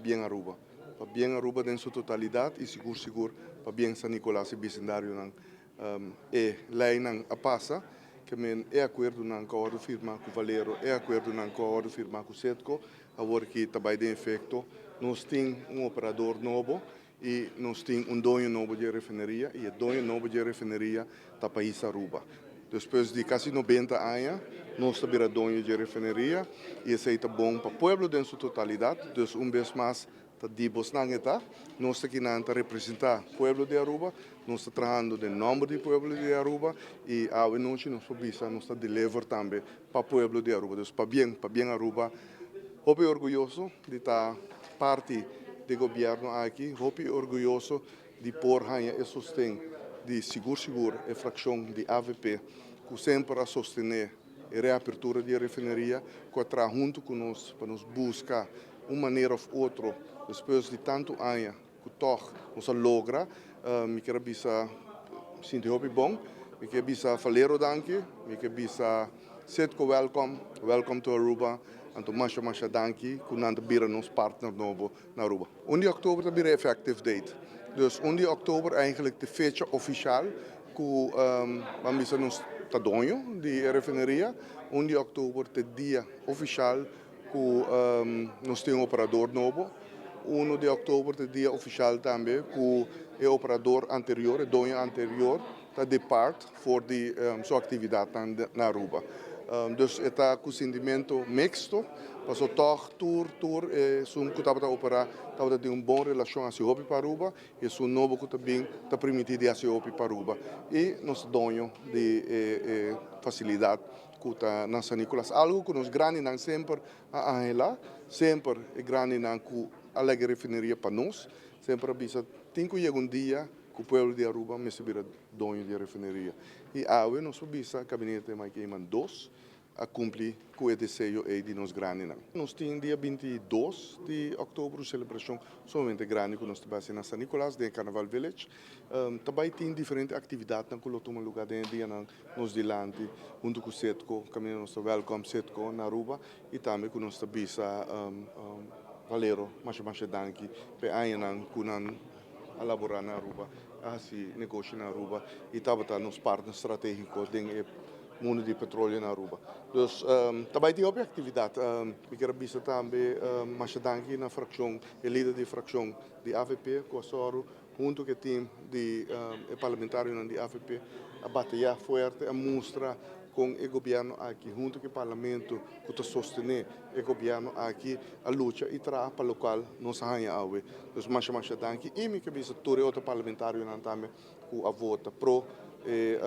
pabien Aruba. Pabien Aruba den su totalidad y sigur sigur pabien San Nicolas y bisindarionan. E leynan a pasa, kemen e acuerdonan cu a wordo firma cu Valero, e acuerdonan cu a wordo firma cu Citgo, awor ki ta bay den efecto. Nos tin un operador nobo y nos tin un doño nobo di e refineria y e doño nobo di e refineria ta pais Aruba. Despues di casi 90 aña nos ta bira doño di e refineria y esey ta bon pa pueblo den su totalidad. Dus un bes mas ta di bosnan e ta. Nos ta kinan ta representa pueblo di Aruba, nos ta trahando den nomber di pueblo di Aruba y awe nochi nos por bisa nos ta deliver tambe pa pueblo di Aruba. Dus pabien, pabien Aruba. Hopi orguyoso di ta parti di gobierno aki, hopi orguyoso di por haña e sosten di sigur sigur e fraccion di avp cu semper a sostene e reapertura di e refineria, cu a traha hunto cu nos pa nos busca un manera of otro despues di tanto aña cu toch nos a logra. Mi kier a bisa sinti hopi bon, mi kier bisa Valero danki, mi kier bisa Citgo welcome, welcome to Aruba, anto masha masha danki cu nan ta bira nos partner nobo na Aruba. 1 di october ta bira e effective date, dus 1 di october eigenlijk ta e fecha oficial cu ban bisa nos ta doño di e refineria. 1 di october ta e dia oficial cu nos tin un operador nobo. 1 di october ta e dia oficial tambe cu e operador anterior, e doño anterior ta depart for di su actividadnan na Aruba. Dus e ta cu sentimento mixto, paso toch tur tur esun cu tabata opera tabata tin un bon relacion haci hopi pa Aruba y esun nobo cu ta bin ta primiti di haci hopi pa Aruba. Y nos ta doño di e facilidad cu ta na San Nicolas, algo cu nos grandinan semper a anhela, semper e grandinan cu a laga e refineria pa nos, semper a bisa tin cu yega un dia cu pueblo di Aruba mester bira doño di e refineria. Y awe nos por bisa Gabinete Mike Eman dos a cumpli cu e deseo ey di nos grandinan. Nos tin dia 22 di october un celebracion sumamente grandi cu nos ta bay haci na San Nicolas den e Carnaval Village. Ta bay tin diferente actividadnan cu lo tuma lugar den e dianan nos dilanti hunto cu Citgo, caminda nos ta welcome Citgo na Aruba y tambe cu nos ta bisa Valero masha masha danki p'e añanan cu nan a labora na Aruba, a haci negoshi na Aruba y tabata nos partner strategico den e mundo di petroleo na Aruba. Dus ta bay tin hopi actividad. Mi kier a bisa tambe masha danki na fraccion, e lider di fraccion di avp cu a soru hunto cu e team di e parlamentarionan di avp a bataya fuerte, a mustra con e gobierno aki hunto cu e parlamento cu ta sostene e gobierno aki a lucha y traha pa locual nos a haña awe. Dus masha masha danki y mi ke bisa tur e otro parlamentarionan tambe cu a vota pro e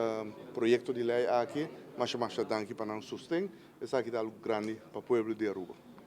proyecto di ley aki, masha masha danki pa nan sosten. Esaki ta algo grandi pa pueblo di Aruba.